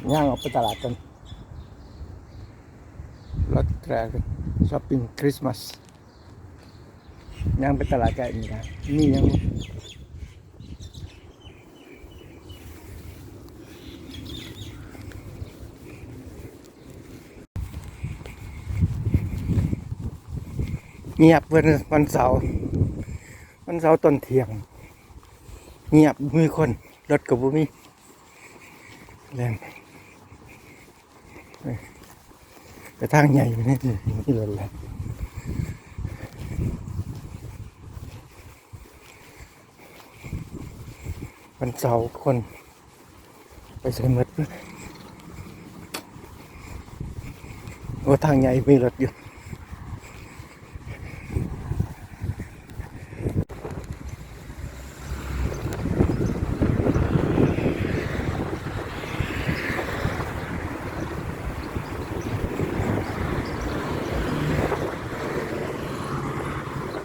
ຍ່າງອອກໄປຕະຫຼາດກ່ອນ ລັດແກຣກັນ ຊັອບປິງຄຣິສມາສ. ຍ່າງໄປຕະຫຼາດໃກ້ນີ້ນະ ມີຫຍັງ? ງຽບເພິ່ນ ວັນເສົາ ວັນເສົາຕອນທ່ຽງ ງຽບ ບໍ່ມີຄົນ ລົດກໍບໍ່ມີ ແລ່ນ ໄປທາງໃຫຍ່ຢູ່ນີ້ ມີລົດແລ່ນ. ວັນເສົາຄົນໄປໃສໝົດ? ໂອ້ ທາງໃຫຍ່ມີລົດຢູ່.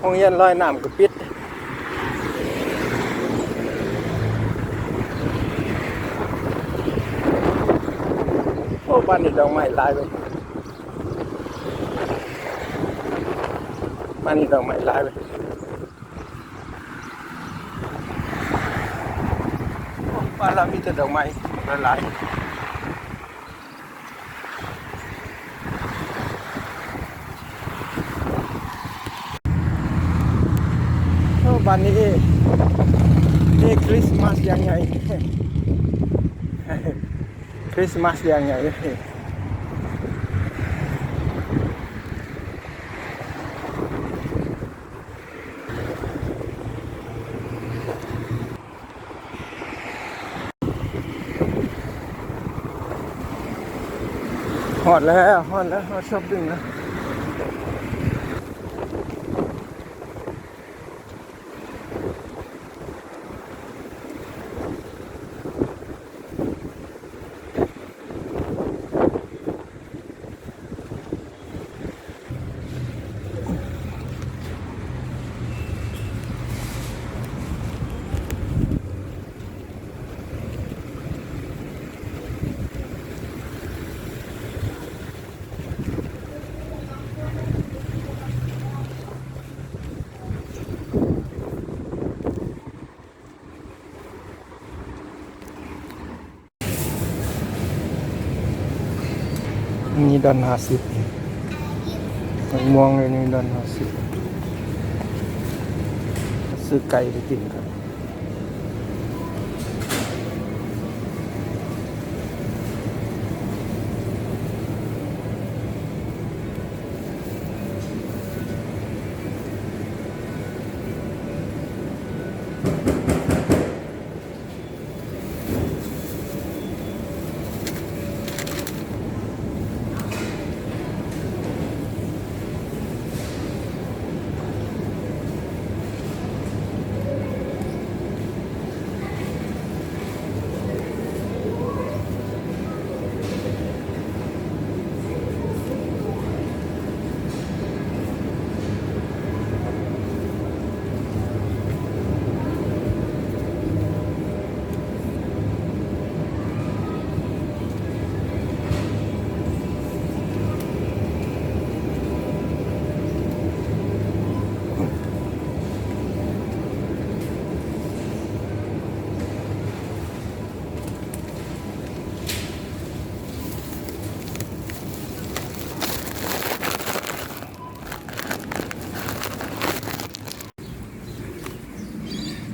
ໂຮງຮຽນລອຍນ້ຳກໍປິດ. ໂອ້ ບ້ານນີ້ດອກໄມ້ຫຼາຍເວີຍ ບ້ານນີ້ດອກໄມ້ຫຼາຍເວີຍ. ໂອ້ ບ້ານລາວມີແຕ່ດອກໄມ້ຫຼາຍໆ. ໂອ້ ບ້ານນີ້ມີຄຣິສມາສຢ່າງໃຫຍ່ ຄຣິສມາສຢ່າງໃຫຍ່. ຮອດແລ້ວ ຮອດແລ້ວ ຮອດຊັອບປິງແລ້ວ. ນີ້ດອນຫ້າສິບ ໝາກມ່ວງຢູ່ນີ້ດອນຫ້າສິບ ຊື້ໄກ່ໄປກິນກ່ອນ.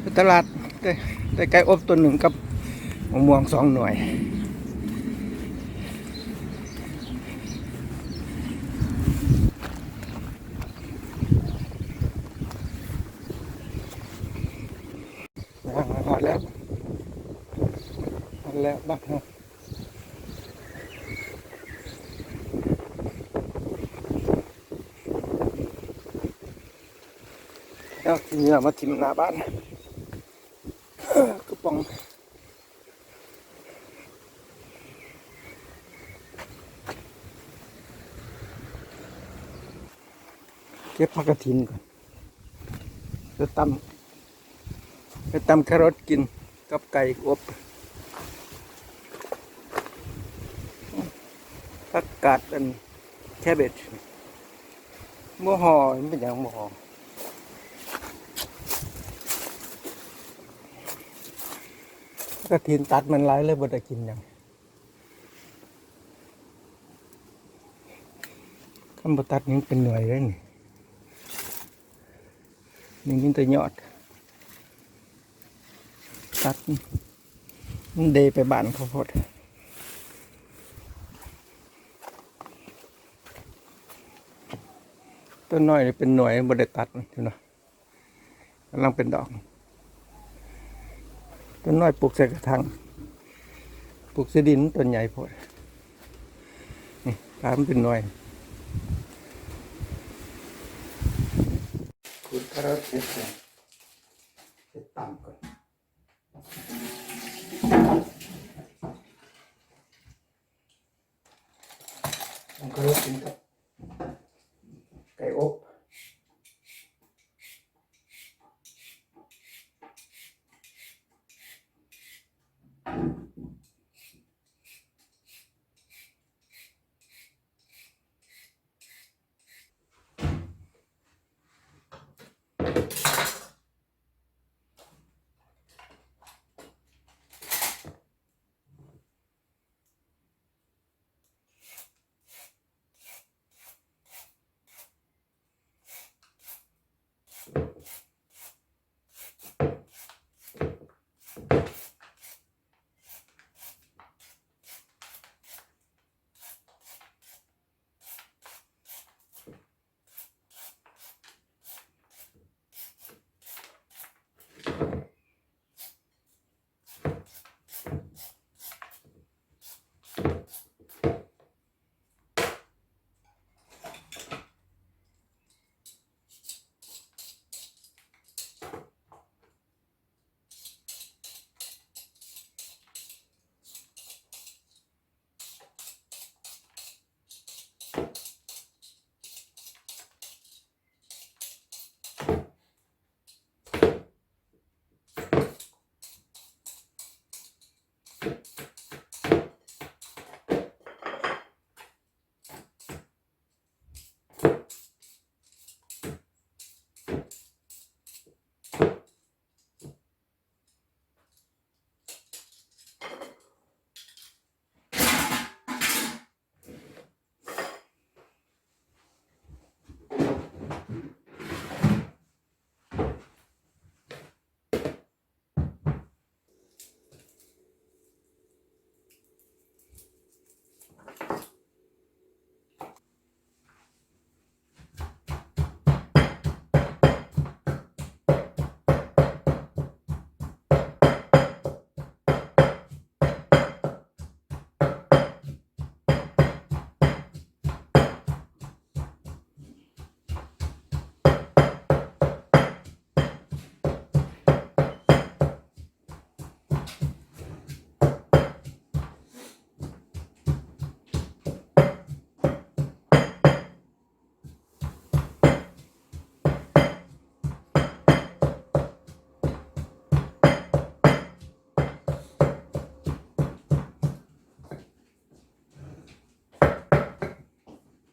ໄປຕະຫຼາດ ໄດ້ ໄດ້ໄກ່ອົບຕົວໜຶ່ງກັບໝາກມ່ວງສອງໜ່ວຍ. ຮອດແລ້ວ ຮອດແລ້ວບ້ານເຮົາ. ເອົາຂີ້ເຫຍື້ອມາຖິ້ມໜ້າບ້ານ ກະປ໋ອງ ເກັບຜັກກະຖິນກ່ອນ ໄປຕຳ ໄປຕຳແຄຣອດກິນກັບໄກ່ອົບ. ຜັກກາດອັນ cabbage ບໍ່ຫໍ່ ມັນເປັນຫຍັງບໍ່ຫໍ່? ກະຖິນຕັດມັນຫຼາຍເລີຍ ບໍ່ໄດ້ກິນຫຍັງ. ຄັນບໍ່ຕັດຍັງເປັນໜ່ວຍເດ້ນີ້. ນີ້ມີແຕ່ຍອດ ຕັດ ມັນເດໄປບ້ານເຂົາໂພດ. ຕົ້ນນ້ອຍນີ້ເປັນໜ່ວຍ ບໍ່ໄດ້ຕັດ ເຫັນບໍ່? ກຳລັງເປັນດອກ. ຕົ້ນນ້ອຍປູກໃສ່ກະຖາງ ປູກໃສ່ດິນ ຕົ້ນໃຫຍ່ໂພດ. ນີ້ ກາຍເປັນໜ່ວຍ. ຂູດຄາໂຣດເຮັດ ເຮັດຕຳກ່ອນ. ມັນກໍເລີຍກິນກັບໄກ່ອົບ.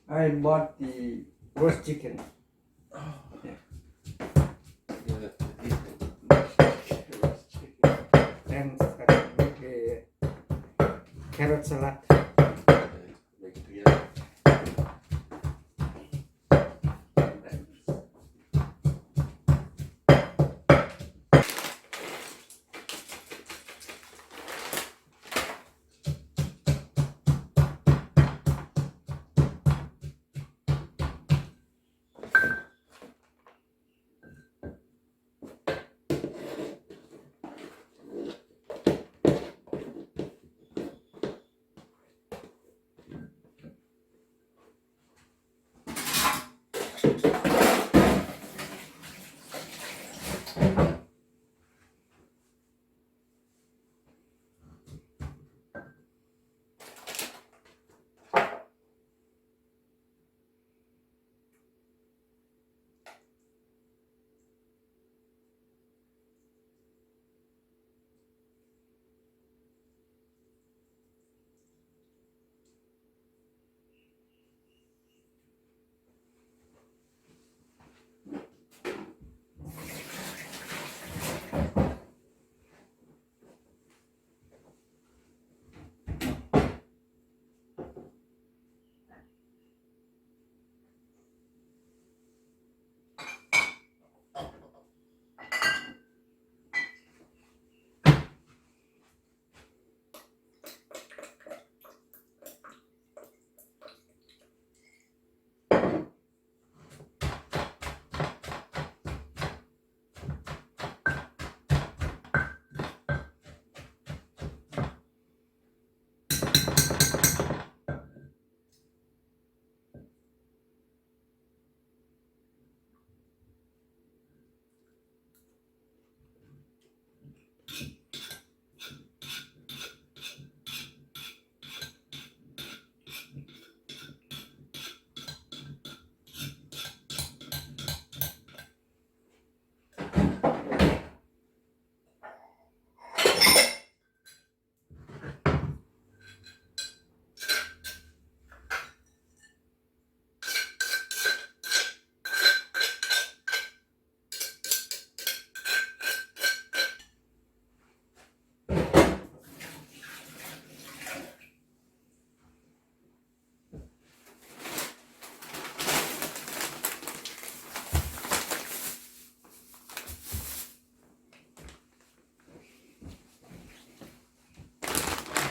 I bought the roast chicken. Yeah. Yeah, that's the difference. Roast chicken. And, uh, with the carrot salad. Make it together.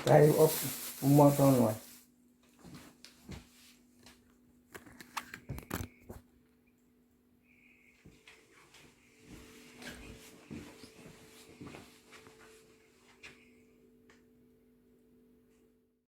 ໄກ່ອົບໝໍ້ສອງໜ່ວຍ